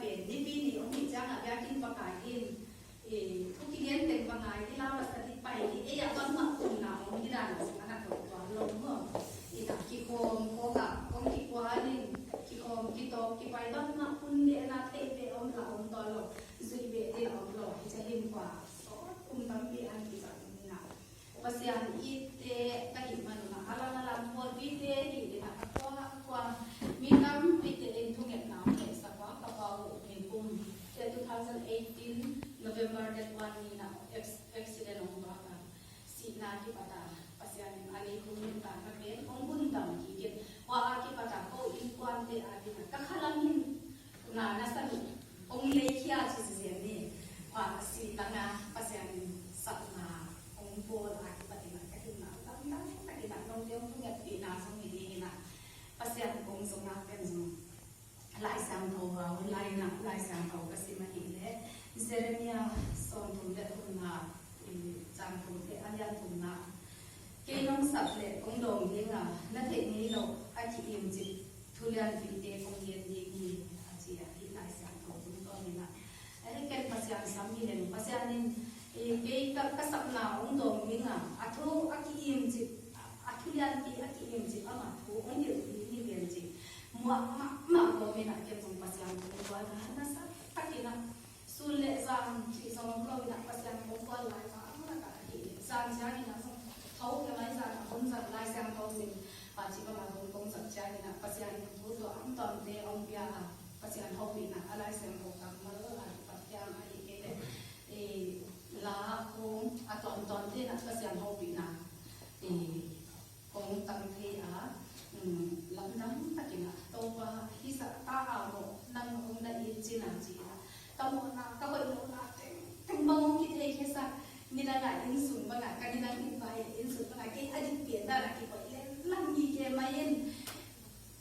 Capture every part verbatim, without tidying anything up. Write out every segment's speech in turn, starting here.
Pen nipi ni om hi ciangah biakinn pakai in, eh, thu kigen teng pangai i lau a sadi pai ni ei a ban mah kumna om hi dan a na to tua lo mo. I tak kikhom ko ka om kikuan in kikhom kitok kipai ban mah kun de na thei pe om la om to lo. Zui be ti la om lo hi ca hin kua. So kum tampi an ki sa ni na. Pasian itte ka hih manun ah a lang a lang pawlpite hih in ah a kua a kua mi tampite in thungetna hong neihsak ua ka pa uh Min Kum te two thousand eighteen November date one ni in ah acc-, accident hong bak a sihna kipat a Pasian in a leikhum nuntakna pen hong hun dam kik in hua a kipat a ko innkuante a ding a ka khalam in na na sa duh hong leikhia ci zian ni. Pasian langa Pasian in sakna hong bawl a kipat in ah ka hinna lamdang takin ah note hong thungetpihna zong hi ding in ah Pasian kong zong a pen zong Lai Siangtho a hun lai in ah Lai Siangtho ka sim ahih leh Jeremiah sawmthum le thumna, i, cang thum le a lian thumna. Kei nong sap leh kong dawng ding a, na theih ngei loh a ki-imcip thu lianpite kong gen ding hi, a ci a, hih Lai Siangtho tungtawn in ah. Ahi ken Pasian sam hi leng, Pasian in, eh, kei ka, ka sapna hong dawng ding a, a thu a ki-imcip, a thu lianpi a ki-imcip ama thu hong hilh ding hi ven ci. Muah mahmah kawm in ah ken zong Pasian tungtawn a, na sa takin ah Sun le zan cih zong om lo in ah Pasian kong kuan lai zan lakah ahi. Zan ciangin ah zong tho kei mai zan a hun zan Lai Siangtho sim. Pah cih bangah hun kong zat ciangin ah Pasian in thu tuamtuamte hong pia a Pasian hopihna a Lai Siangtho kammal a kipat hiam ahi kei leh, eh, la kong a tuamtuamte in ah Pasian hopihna, eh, kong tang thei a, um, lamdang takin ah Topa hih zah ta a maw nang hong na it cin a ci in ah ka mawhna ka hoih lohna tengteng bang hong kithei khia sa. Nidang ah inn sung bangah ka nidang inn pai inn sung bangah kei a dik pian dan a kihoih lel lam hi kei mai in,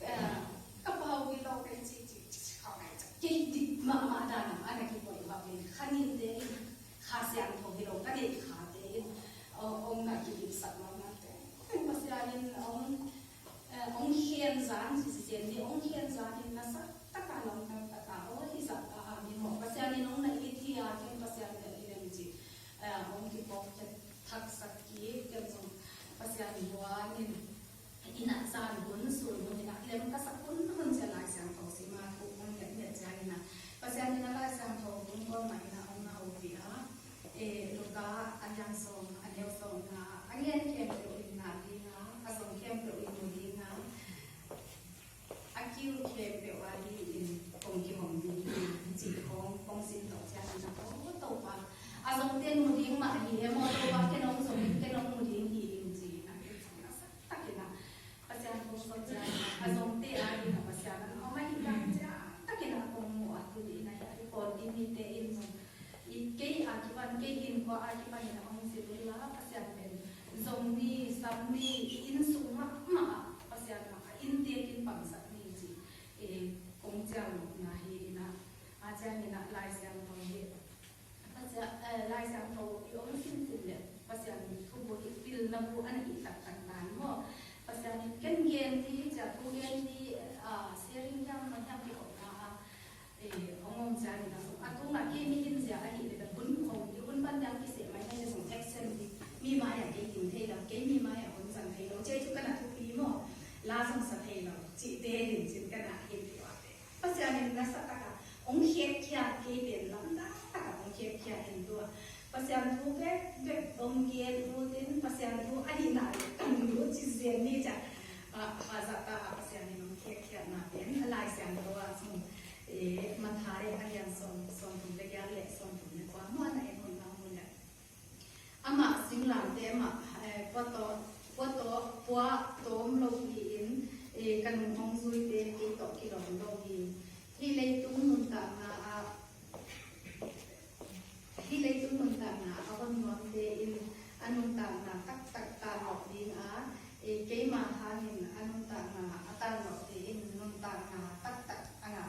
eh, ka pau hi lo kei ci ci ci ci kha ngai ca kei dik mahmah dan a na kihoih bang in kha ninte in Kha Siangtho hi lo ka neih khate in, eh, hong na kidipsak lo nate. Pasian in hong, eh, hong khen zan, Pasian in hong khen zan in na sa taka nong nang taka, oh, hi zah ta a mi maw. Pasian in hong na it hi a, ken Pasian in na it em ci. Eh, hong kipawk ken thaksak kik ken zong Pasian huan in in ah zan hun sun hun in ah lem ka sak hun hun ciang Lai Siangtho sim a thu hong ngiat ngiat ciangin ah Pasian in a Lai Siangtho hun kawl mah in ah hong na hopih a, eh, Luka a lian sawm a neu sawmna a ngen khempeuh in na ding a, a zong khempeuh in mu ding a, a kiu khempeuh a dingin kong kihong ding hi, ci khawng kong sim tawh ciangin ah, oh, Topa, a zongte mu ding mah hi e maw, Topa, ken hong zong in, ken hong mu ding hi in ci in ah, ken zong na sa takin ah Pasian kong sawl ciangin ah, a zongte a dingin ah Pasian an om ahih dan ciang takin ah kong mu a, tuni in ah hih a kipawlpi mite in zong i kei a kipan, kei innkuan a kipan in a hong zin inla, Pasian pen zong ni, sam ni, i inn sung mahmah ah Pasian mah a inntek in pangsak ni ci, eh, kong cialnopna hi in ah, a ciangin ah Lai Siangtho hi. Pasian, eh, Lai Siangtho i hong simsim leh Pasian thu bu hi, pilna bu a na hi taktak dan maw. Pasian in ken gen ding, ciah thu gen ding, ah, sharing hiam, bang hiam kikhopna ah, eh, hong om ciangin ah zong a tungah kei mihing zia ahih leh bek hun hong, i hun pan dang kiseh mai nai leh zong action ding. Mi mai-ah kei ding thei lo, kei mi mai-ah hong zang thei lo, cih thu ka na thupi maw. La zong sa thei lo, cihte ding cin ka na hi. Pasian in nasa takah hong khekkhia, kei pen lamdang takah hong khekkhia in tua. Pasian thu bekbek hong gen ut in, Pasian thu a hihna tang lut ci zen ni ciah. Ah, hazat ta ah Pasian in hong khekkhiatna pen a Lai Siangtho ah zong, eh, Matthai a lian sawm, sawmthum le giat le sawmthum le kua muan a en hun a hong leh. Amah singlamteh mah, eh, pua tawm, pua tawm, pua tawm lopi in, eh, ka nung hong zuite kei tawh kilawm lo hi. Hih leitung nuntakna ah, hih leitung nuntakna a hon nuamte in a nuntakna taktak tanlawh ding a, eh, keima hangin a nuntakna a tanlawhte in nuntakna taktak a ngah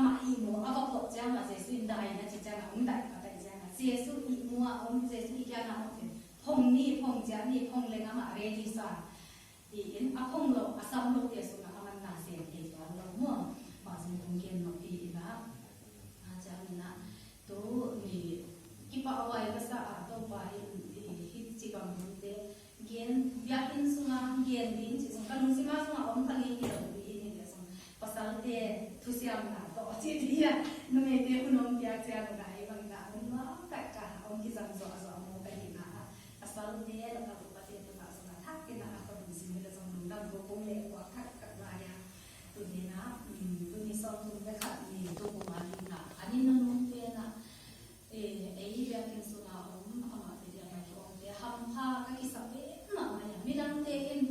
Amah ihmu a va phawk ciangah Jesuh in dai na ci ciangah hong dai pah ahih ciangah Jesuh ihmu a om, Jesuh i kiangah om pen phawng ni, phawng ciat ni, phawng leng amah ready sa. Hi in a phawng lo, a sam lo te sungah a man na sem thei tuan lo maw. Mah zong kong gen nop hi in ah. A ciang in ah tu ni kipah a vai ka sa a Topa in hi ci bang hun te gen biakinn sungah gen ding ci zong ka lungsim ah zong a om kha ngei hi lo hi in hi le zong pasalte thusiamna tawh ci dih a numeite hun om piak ciang uh na ei bang na om mah kat ka om kizang zawh a zawh a maw ka hi na a pasalte la ka upate tungah zong a thak in a ka lungsim hi le zong lungdam ko kong leh kua khat khat lai a tuni na tuni sawm tum le khat ni tu kum a ding na a ni na nung te na Ei biakinn sungah om amah te dia ka ki om te hampha ka kisa pen mahmah ia midangte in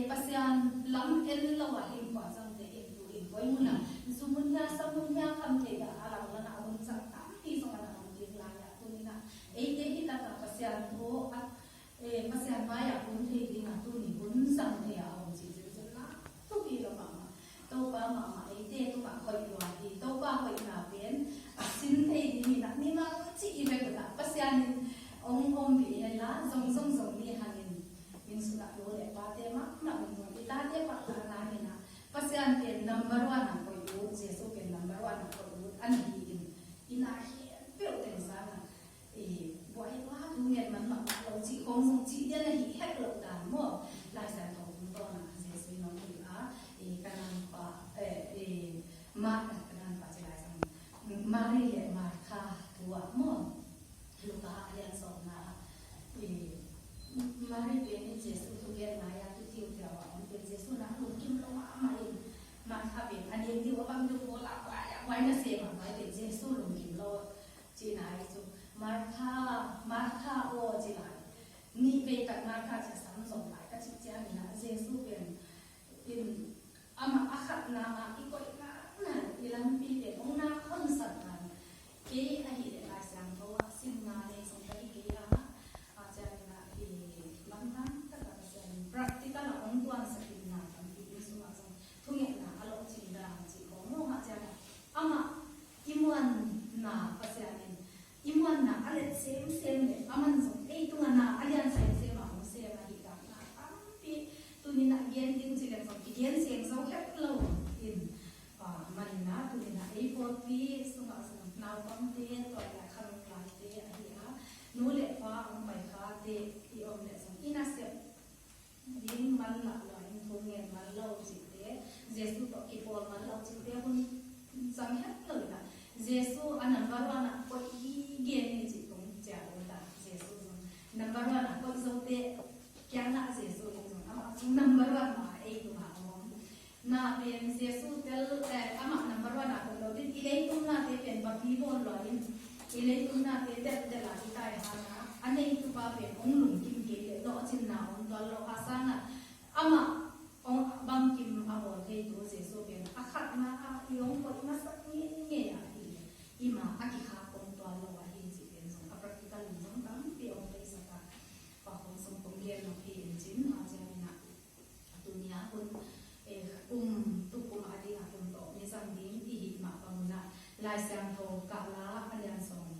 Pasian lam en lo a hin kua zangte in tu in koi muna zu mun hia sa mun hia kham thei a a lang lana a hun zang tampi zong ana om ding lai a tuni na eite hi taka Pasian thu a Pasian mai-ah hun thei dingah tuni hun zang thei a om ci zilzil na thupi lo mahmah. Topa mahmah eite tungah hoih lua hi. Topa hoihna pen a sin thei ding hi na mimal cih i vek unah Pasian in ong ompih hela zong zong zong ni hangin min sunah lo le pate mahmah min zong i tate pahtakna hi na Pasian pen number one ah koih ut, Jesu pen number one ah koih ut, an hi in i na hi peuh teng sangah Buai tua thu ngen man mahmah lo cih kong zong cih dia na hih hek lo dan maw? Lai Siangtho tungtawn ah Jesu in hong hilh a, ka nangpa, ma, ka nangpa ci lai sang Mari le Martha thu ah maw? Luka a lian sawmna ah Mari pen in Jesu thugen lai a tu tiutiau ah om pen Jesu na lungkim lo mahmah in Martha pen a niam diu a bang diu pawl ah buai ah buai na sem ah buai pen Jesu lungkim lo. Cihna hi cu Martha, Martha aw ci lai. Nih vei tak Martha ci a sam zong lai ka cih ciangin ah Jesu pen in amah a khatna ah i koihna na i lampi pen hong na khonsak ngan kei ahih leh Lai Siangtho ah simna nei zong ka hi kei a a ciangin ah i lamdang tak a ka sian practical ah hong tuansak inna tampi in sungah zong thungetna a lawhcin dan cih khawng mawh ah ciangah amah i muanna Pasian in i muanna a let semsem le a man zong ei tungah na a lian semsem a hong sem ahi dan na tampi tuninah gen ding ci leng zong kigen sem zo hek lo in manina tuninah ei pawlpi sungah zong naupangte tuai lai khanung laite ahi a nu le pa hong pai khate i om le zong i nasep ding man lah lo in thu ngen man lo cihte Jesu tawh kipawl man lo cihte hun zang hek lo inah Jesu a number one ah koih hi gen hi cih kong ciah lo ta Jesu zong number one ah koih zote kiangah Jesu in zong amah zong number one mah ei tungah a om Na pen Jesu tel amah number one ah koih lo din i leitung nate pen papi bawl lo in i leitung nate teltel ah i tai hang a a neitu pa pen hong lungkim kei le lawhcinna hong tual lo a sangah amah hong bangkim a bawl theitu Jesu pen a khatna ah i hong koih masak ngeingei ah hi le i ma a kikhak hong tual lo ahi cih pen zong a practical in zong tampi hong peisak a pa hong sung hong gen lo hi in cin a ciangin ah Tunia hun kum tukum a ding a hun tawh mi zang ding i hih mah bang unah Lai Siangtho Kahla a lian sawm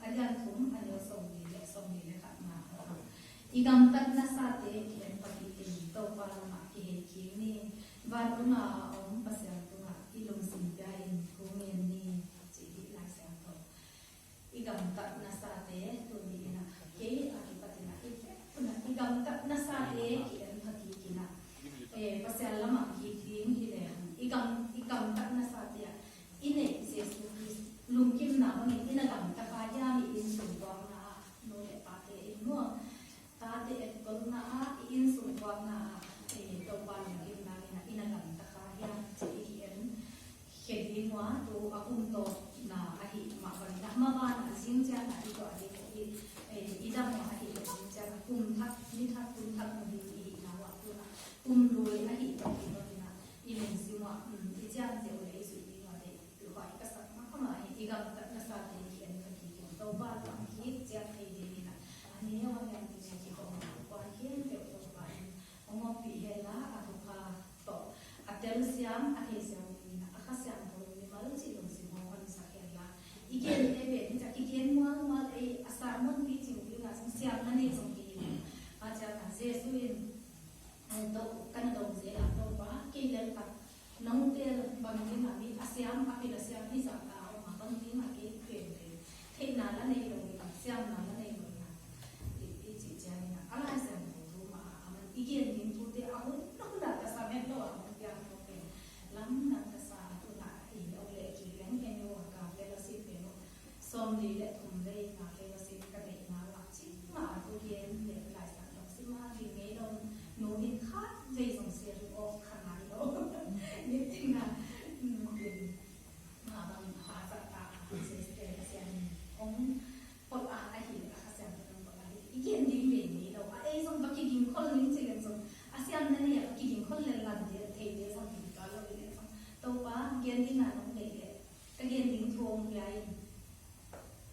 a lian thum a neu sawm li le sawm li le khatna i gamtat nasate ki en pah in Topa lamah kihei kik ni. Van uma a om Pasian tungah i lungsim pia in thu ngen ni. Cih hi Lai Siangtho. I gamtat nasate tuni inah kei a kipat inah i pek unah i gamtat nasate ki en pha kik inah Pasian lamah kik ding hi le hang i gam i gamtat nasate ah i neih Jesu Khrist lungkimna bangin i na gamta kha hiam i innsung tuakna ah nu le pate in maw Tate etkolna ah i innsung tuakna ah Topa lungkimna inah i na gamta kha hiam cih i ki en khia ding uh a tu a kum tawpna ahi mah bangin ah maban a zing ciang a i tuah ding uh i i dam uh ahi le zing ciang a kum thak ni thak kum thak mu ding i hihna uh a tun a kum lui ahi tawh i tawh inah i lungsim uh a i ciang teuh le i zuih ding uh a deih Tuha i ka sak mahmah hi i gamtat nasate ki en ka kik in Topa lam kik ciat thei ding inah a neu a neu ding a kikhawm a kuan khempeuh Topa in hong ompih hela a thupha tawh a telsiam a theisiam ding inah a Kha Siangtho in mimal Li le thum vei nga kei va si ka deihna lak cik mah a, tu gen le Lai Siangtho sim a ding ngei lo, nu in khat vei zong share aw kha nai lo. Ni ting a, um, din, ah, bang ha sa ta, a se se a sian hong pot a ahi le a kha sian hong pot a hi. I gen ding vei ngei lo. A ei zong va kiging khol ning ci len zong, a sian na nei a va kiging khol len lam de, thei de zong hi ka lo i le zong. Topa, gen ding a nong nei le. Ka gen ding thu hong pia in.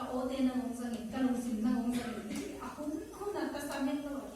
Ka awte na hong zang in, ka lungsim na hong zang in. A hun hun a ka sa met lo a